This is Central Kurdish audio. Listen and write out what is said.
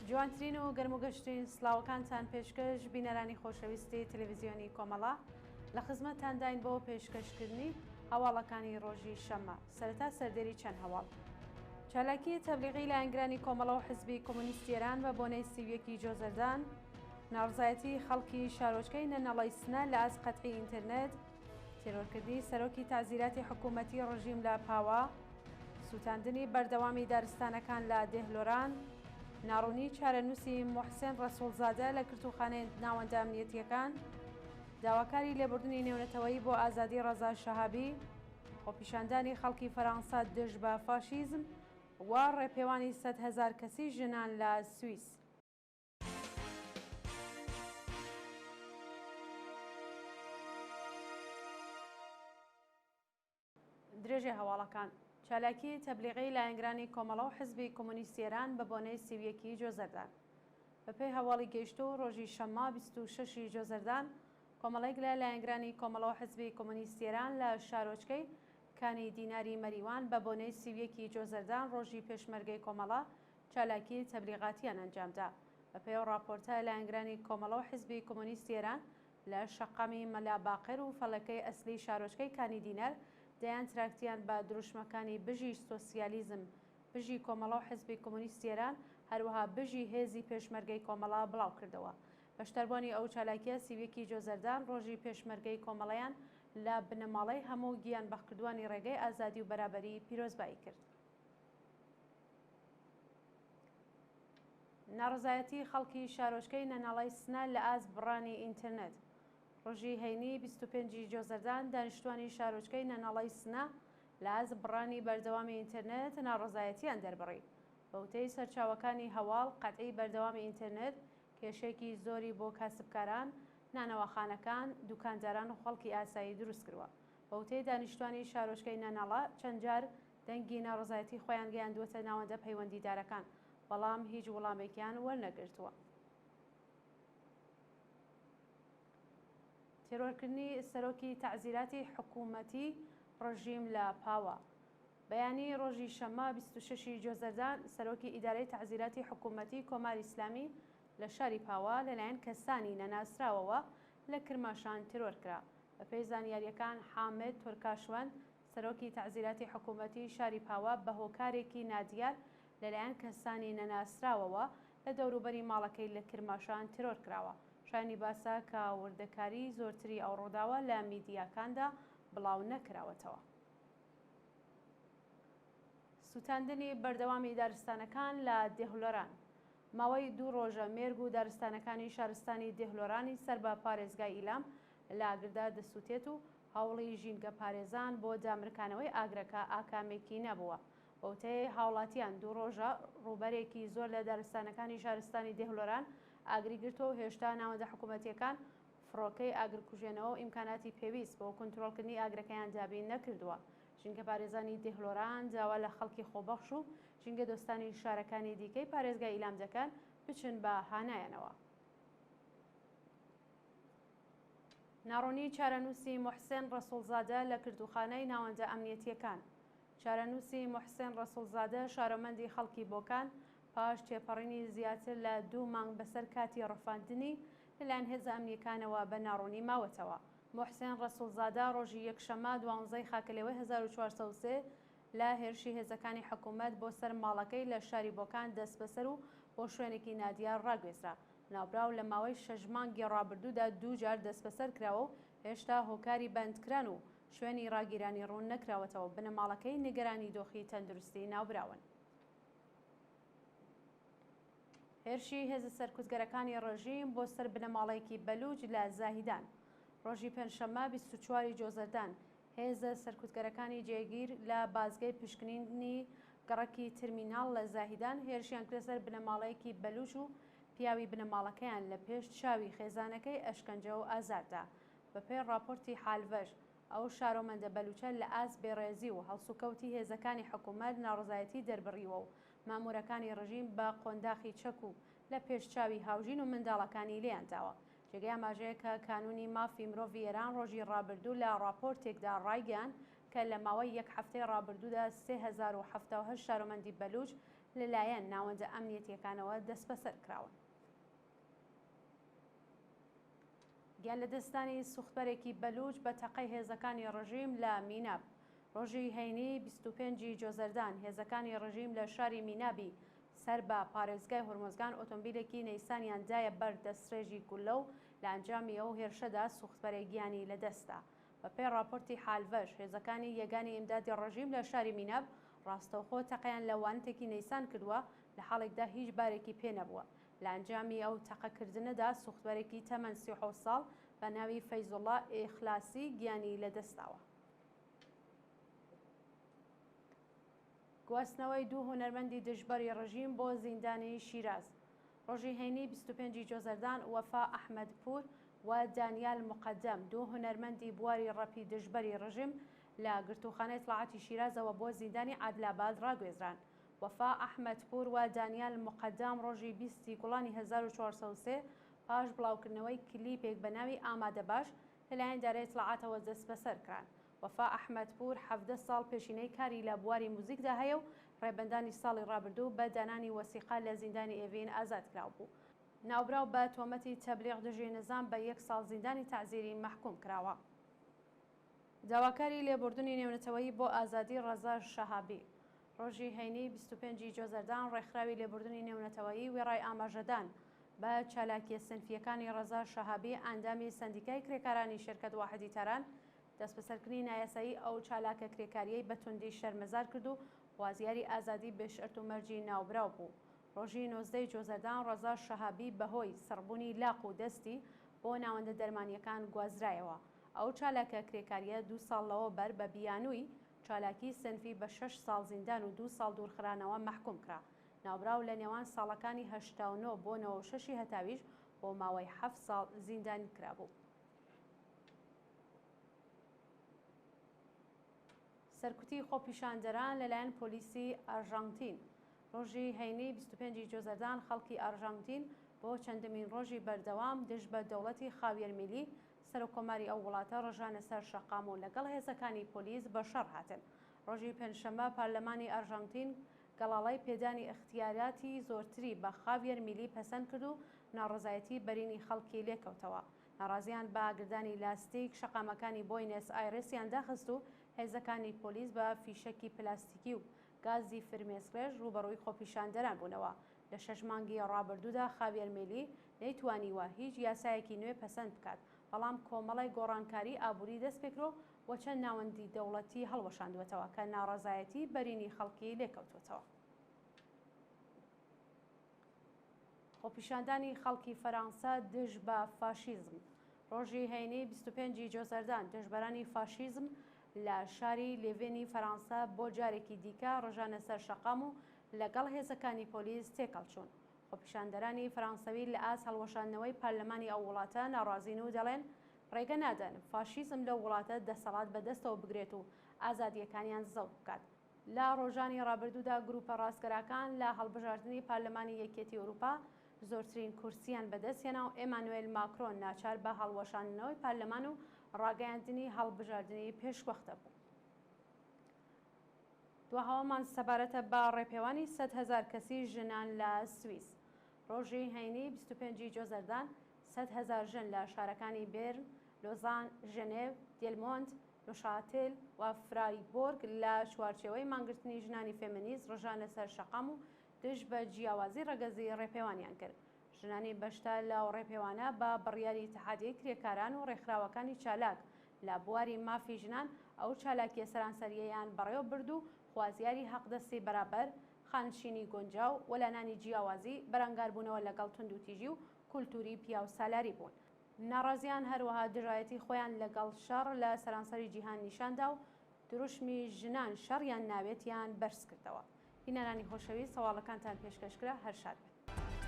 جوانترین و گەرم و گەشترین سڵاوەکانتان پێشکەش بینەرانی خۆشەویستی تەلەڤیزیۆنی کۆمەڵە لە خزمەتتانداین بۆ پێشکەشکردنی هەواڵەکانی ڕۆژی شەممە. سەرەتا سەردێری چەند هەواڵ. چالاکی تەبلیغی لایەنگرانی کۆمەڵە و حزبی کۆمۆنیستی ئێران بە بۆنەی 31 ی جۆزەردان، ناڕزایەتی خەڵکی شارۆچکەی نەنەڵەی سنە لە ئاست قەتعی ئینترنێت، تێرۆرکردنی سەرۆکی تەعزیراتی حکوومەتی ڕژیم لە پاوە، سووتاندنی بەردەوامی دارستانەکان لە دێهلۆران، ناڕوونی چارەنووسی موحسێن ڕەسووڵزادە لە گرتووخانەی ناوەندە ئەمنیەتییەکان، داواکاری لێبوردنی نێونەتەوەیی بۆ ئازادی ڕەزا شەهابی، خۆپیشاندانی خەڵکی فەرانسە دژ بە فاشیزم و ڕێپێوانی 100,000 کەسی ژنان لە سوئیس. درێژەی هەواڵەکان. چالاکی تەبلیغی لایەنگرانی کۆمەڵە و حزبی کۆمۆنیستی ئێران بە بۆنەی 31 ی جۆزەردان. بەپێی هەواڵی گەیشتوو ڕۆژی شەممە 26 ی جۆزەردان کۆمەڵێک لە لایەنگرانی کۆمەڵە و حزبی کۆمۆنیستی ئێران لە شارۆچکەی کانی دیناری مەریوان بە بۆنەی 31 ی جۆزەردان ڕۆژی پێشمەرگەی کۆمەڵە چالاکی تەبلیغاتیان ئەنجامدا. بەپێی ئەو ڕاپۆرتە لایەنگرانی کۆمەڵە و حزبی کۆمۆنیستی ئێران لە شەقامی مەلا باقر و فەلەکەی ئەسلی شارۆچکەی کانی دینار دەیان تراکتیان بە دروشمەکانی بژی سۆسیالیزم، بژی کۆمەڵە و حزبی کۆمۆنیستی ئێران، هەروەها بژی هێزی پێشمەرگەی کۆمەڵە بڵاوکردەوە. بەشداربووانی ئەو چالاکییە 31 ی جۆزەردان ڕۆژی پێشمەرگەی کۆمەڵەیان لە بنەماڵەی هەموو گیانبەختکردووانی ڕێگەی ئازادی و بەرابەری پیرۆزبایی کرد. ناڕەزایەتی خەڵکی شارۆچکەی نەناڵای سنە لە ئاست بڕانی ئینتەرنێت. ڕۆژی هەینی 25 ی جۆزەردان دانیشتوانی شارۆچکەی نەناڵای سنە لە ئاست بڕانی بەردەوامی ئینتەرنێت ناڕەزایەتیان دەربڕی. بە وتەی سەرچاوەکانی هەواڵ قەتعی بەردەوامی ئینتەرنێت کێشەیەکی زۆری بۆ کاسبکاران، نانەواخانەکان، دوکانداران و خەڵکی ئاسایی دروستکردوە. بە وتەی دانیشتوانی شارۆچکەی نەناڵە چەند جار دەنگی ناڕەزایەتی خۆیان گەیاندووەتە ناوەندە پەیوەندیدارەکان، بەڵام هیچ وڵامێکیان وەرنەگرتووە. تێرۆرکردنی سەرۆکی تەعزیراتی حکوومەتی ڕژیم لە پاوە. بەیانی ڕۆژی شەممە 26 ی جۆزەردان، سەرۆکی ئیدارەی تەعزیراتی حکوومەتی کۆماری ئیسلامی لە شاری پاوە لەلایەن کەسانی نەناسراوەوە لە کرماشان تێرۆر کرا. بەپێی زانیارییەکان حامد تورکاشوەند، سەرۆکی تەعزیراتی حکوومەتی شاری پاوە بە هۆکارێکی نادیار لەلایەن کەسانی نەناسراوەوە لە دەوروبەری ماڵەکەی لە کرماشان تێرۆر کراوە. شایانی باسە کە وردەکاریی زۆرتری ئەو ڕووداوە لە میدیاکاندا بڵاو نەکراوەتەوە. سووتاندنی بەردەوامی دارستانەکان لە دێهلۆران. ماوەی دوو ڕۆژە مێرگ و دارستانەکانی شارستانی دێهلۆرانی سەر بە پارێزگای ئیلام لە ئاگردا دەسووتێت و هەوڵی ژینگەپارێزان بۆ دامرکانەوەی ئاگرەکە ئاکامێکی نەبووە. بەوتەی هاوڵاتیان دوو ڕۆژە ڕووبەرێکی زۆر لە دارستانەکانی شارستانی دێهلۆران ئاگری گرتووە و هێشتا ناوەندە حکوومەتییەکان فڕۆکەی ئاگرکوژێنەوە و ئیمکاناتی پێویست بۆ کونترۆڵکردنی ئاگرەکەیان دابین نەکردووە. ژینگەپارێزانی دێهلۆران داوا لە خەڵکی خۆبەخش و ژینگەدۆستانی شارەکانی دیکەی پارێزگای ئیلام دەکەن بچن بە هانایانەوە. ناڕوونی چارەنووسی موحسێن ڕەسووڵزادە لە گرتووخانەی ناوەندە ئەمنیەتییەکان. چارەنووسی موحسێن ڕەسووڵزادە شارۆمەندی خەڵکی بۆکان پاش تێپەڕینی زیاتر لە دوو مانگ بەسەر کاتی ڕفاندنی لەلایەن هێزە ئەمنییەکانەوە بە ناڕوونی ماوەتەوە. موحسێن ڕەسووڵزادە ڕۆژی یەکشەممە دوانزەی خاکەلێوەی 1403 لە هێرشی هێزەکانی حکوومەت بۆ سەر ماڵەکەی لە شاری بۆکان دەستبەسەر و بۆ شوێنێکی نادیار ڕاگوێزرا. ناوبراو لە ماوەی شەش مانگی ڕابردوودا دوو جار دەستبەسەر کراوە و هێشتا هۆکاری بەندکران و شوێنی ڕاگیرانی ڕوون نەکراوەتەوە و بنەماڵەکەی نیگەرانی دۆخی تەندروستی ناوبراون. هێرشی هێزە سەرکوتگەرەکانی ڕێژیم بۆ سەر بنەماڵەیەکی بەلووچ لە زاهیدان ڕۆژی پێنجشەممە 24 ی جۆزەردان هێزە سەرکوتگەرەکانی جێگیر لە بازگەی پشکنینی گەڕەکی ترمیناڵ لە زاهیدان هێرشیان کردە سەر بنەماڵەیەکی بەلووچ و پیاوی بنەماڵەکەیان لە پێش چاوی خێزانەکەی ئەشکەنجە و ئازار دا. بەپێی ڕاپۆرتی حالڤەش، ئەو شارۆمەندە بەلووچە لە ئاست بێڕێزی و هەڵسوکەوتی هێزەکانی حکوومەت ناڕەزایەتی دەربڕیوە و ماموورەکانی ڕژیم بە قۆنداخی چەک و لە پێش چاوی هاوژین و منداڵەکانی لێیان داوە. جێگەی ئاماژەیە کە کانوونی مافی مرۆڤی ئێران ڕۆژی ڕابردوو لە ڕاپۆرتێکدا ڕایگەیاند کە لە ماوەی یەک هەفتەی ڕابردوودا 3078 شارۆمەندی بەلووچ لەلایەن ناوەندە ئەمنیەتییەکانەوە دەستبەسەر کراون. گیانلەدەستدانی سوختبەرێکی بەلووچ بە تەقەی هێزەکانی ڕژیم لە میناب. ڕۆژی هەینی 25 ی جۆزەردان هێزەکانی ڕژیم لە شاری مینابی سەر بە پارێزگای هورمۆزگان ئۆتۆمبیلێکی نەیسانیان دایە بەر دەستڕێژی گوللە و لە ئەنجامی ئەو هێرشەدا سوختبەرێک گیانی لەدەستدا. بەپێی ڕاپۆرتی حالڤەش، هێزەکانی یەگانی ئیمدادی ڕژیم لە شاری میناب ڕاستەوخۆ تەقەیان لە وانتێکی نەیسان کردووە لە حاڵێکدا هیچ بارێکی پێ نەبووە. لە ئەنجامی ئەو تەقەکردنەدا سوختبەرێکی تەمەن 37 ساڵ بە ناوی فەیزوڵڵا ئیخلاسی گیانی لەدەستداوە. گواستنەوەی دوو هونەرمەندی دژبەری ڕژیم بۆ زیندانی شیراز. ڕۆژی هەینی 25 ی جۆزەردان وەفا ئەحمەدپوور و دانیال موقەدەم دوو هونەرمەندی بواری ڕەپی دژبەری ڕژیم لە گرتووخانەی ئیتڵاعاتی شیرازەوە بۆ زیندانی عادلاباد ڕاگوێزران. وەفا ئەحمەدپوور و دانیال موقەدەم ڕۆژی 20 ی گوڵانی 1403 پاش بڵاوکردنەوەی کلیپێک بە ناوی ئامادەباش لەلایەن دارەی ئیتڵاعاتەوە دەستبەسەر کران. وەفا ئەحمەدپوور 17 ساڵ پێشینەی کاری لە بواری موزیکدا هەیە و ڕێبەندانی ساڵی ڕابردوو بە دانانی وەسیقە لە زیندانی ئێڤین ئازاد کراوبوو. ناوبراو بە تۆمەتی تەبلیغ دژی نزام بە یەک ساڵ زیندانی تەعزیری مەحکووم کراوە. داواکاری لێبوردنی نێونەتەوەیی بۆ ئازادی ڕەزا شەهابی. ڕۆژی هەینی 25 ی جۆزەردان ڕێکخراوی لێبوردنی نێونەتەوەیی وێڕای ئاماژەدان بە چالاکییە سنفییەکانی ڕەزا شەهابی ئەندامی سەندیکای کرێکارانی شێرکەت واحدی تاران دەستبەسەرکردنی نایاسایی ئەو چالاکە کرێکارییەی بە توندی شەرمەزار کرد و خوازیاری ئازادی بێ شەرت و مەرجی ناوبراو بوو. ڕۆژی 19 ی جۆزەردان ڕەزا شەهابی بەهۆی سڕبوونی لاق و دەستی بۆ ناوەندە دەرمانییەکان گوازرایەوە. ئەو چالاکە کرێکارییە دوو ساڵ لەوەوبەر بە بیانووی چالاکی سنفی بە شەش ساڵ زیندان و دوو ساڵ دوورخرانەوە مەحکوم کرا. ناوبراو لە نێوان ساڵەکانی 89 بۆ 96 ی هەتاویش بۆ ماوەی حەفت ساڵ زیندانی کرابوو. سەرکوتی خۆپیشاندەران لەلایەن پۆلیسی ئارژانتین. ڕۆژی هەینی 25 ی جۆزەردان خەڵکی ئارژانتین بۆ چەندەمین ڕۆژی بەردەوام دژ بە دەوڵەتی خاویەر میلی سەرۆککۆماری ئەو وڵاتە ڕژانە سەر شەقام و لەگەڵ هێزەکانی پۆلیس بە شەڕ هاتن. ڕۆژی پێنجشەممە پارلەمانی ئارژانتین گەڵاڵەی پێدانی ئیختیاراتی زۆرتری بە خاویەر میلی پەسەند کرد و ناڕەزایەتی بەرینی خەڵکی لێکەوتەوە. ناڕازیان بە ئاگردانی لاستیک شەقامەکانی بۆینێس ئایرێسیان داخست و هێزەکانی پۆلیس بە فیشەکی پلاستیکی و گازی فرمێسکڕێژ ڕووبەڕووی خۆپیشاندەران بوونەوە. لە شەش مانگی ڕابردوودا خاویەر میلی نەیتوانیوە هیچ یاسایەکی نوێ پەسەند بکات، بەڵام کۆمەڵێک گۆڕانکاری ئابووری دەستپێکرۆ و چەند ناوەندی دەوڵەتی هەڵوەشاندووەتەوە کە ناڕەزایەتی بەرینی خەڵکی لێکەوتووەتەوە. خۆپیشاندانی خەڵکی فەرانسە دژ بە فاشیزم. ڕۆژی هەینی 25 ی جۆزەردان دژبەرانی فاشیزم لە شاری لێڤێنی فەرانسە بۆ جارێکی دیکە ڕژانە سەر شەقام و لەگەڵ هێزەکانی پۆلیس تێکەڵچوون. خۆپیشاندەرانی فەرانسەوی لە ئاست هەڵوەشاندنەوەی پەرلەمانی ئەو وڵاتە ناڕازین و دەڵێن ڕێگە نادەن فاشیزم لەو وڵاتە دەسەڵات بەدەستەوە بگرێت و ئازادییەکانیان زەوت بکات. لە ڕۆژانی ڕابردوودا گروپە ڕاستگەراکان لە هەڵبژاردنی پەرلەمانی یەکیەتی ئەوروپا زۆرترین کورسییان بەدەستهێنا و ئێمانوێل ماکرۆن ناچار بە هەڵوەشاندنەوەی پەرلەمان و ڕاگەیاندنی هەڵبژاردنی پێشوەختە بوو. دواهەواڵمان سەبارەتە بە ڕێپێوانی 100,000 کەسی ژنان لە سوئیس. ڕۆژی هەینی 25 ی جۆزەردان 100,000 ژن لە شارەکانی بێرن، لۆزان، ژنێڤ، دێلمۆند، نوشاتێل و فرایبۆرگ لە چوارچێوەی مانگرتنی ژنانی فێمینیست ڕژانە سەر شەقام و دژ بە جیاوازی ڕەگەزی ڕێپێوانیان کرد. ژنانی بەشدار لەو ڕێپێوانە بە بڕیاری ئیتحادیەی کرێکاران و ڕێکخراوەکانی چالاک لە بواری مافی ژنان ئەو چالاکیە سەرانسەرییەیان بەڕێوە برد و خوازیاری حەقدەستی بەرابەر، خانشینی گونجاو، وەلانانی جیاوازی، بەرەنگاربوونەوە لەگەڵ توندوتیژی و کولتووری پیاوسالاری بوون. ناڕازیان هەروەها دژایەتی خۆیان لەگەڵ شەڕ لە سەرانسەری جیهان نیشاندا و دروشمی ژنان شەڕیان ناوێت یان بەرزکردەوە. بینەرانی خۆشەویست هەواڵەکانتان پێشکەش کرا هەر شاد بن.